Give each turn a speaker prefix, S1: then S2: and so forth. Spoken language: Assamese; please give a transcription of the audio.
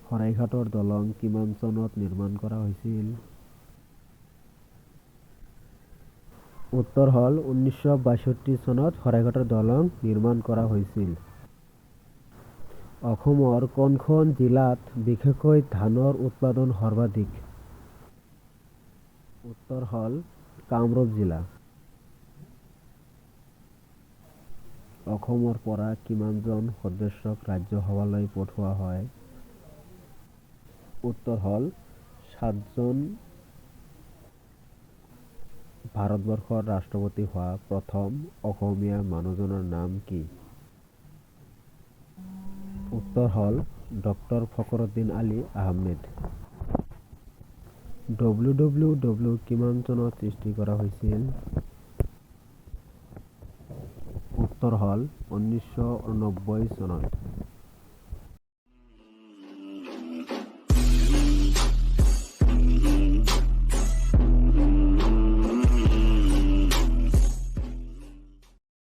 S1: শৰাইঘাটৰ দলং কিমান চনত নিৰ্মাণ কৰা হৈছিল? উত্তৰ হ'ল 1962 চনত শৰাইঘাটৰ দলং নিৰ্মাণ কৰা হৈছিল। অসমৰ কোনখন জিলাত বিশেষকৈ ধানৰ উৎপাদন সৰ্বাধিক? উত্তৰ হ'ল কামৰূপ জিলা। অসমৰ পৰা কিমানজন সদস্যক ৰাজ্যসভালৈ পঠোৱা হয়? উত্তৰ হ'ল 7জন। ভাৰতবৰ্ষৰ ৰাষ্ট্ৰপতি হোৱা প্ৰথম অসমীয়া মানুহজনৰ নাম কি? উত্তৰ হ'ল doctor Fakhruddin Ali Ahmed. W W W কিমান চনত সৃষ্টি কৰা হৈছিল? উত্তৰ হ'ল 1990 চনত।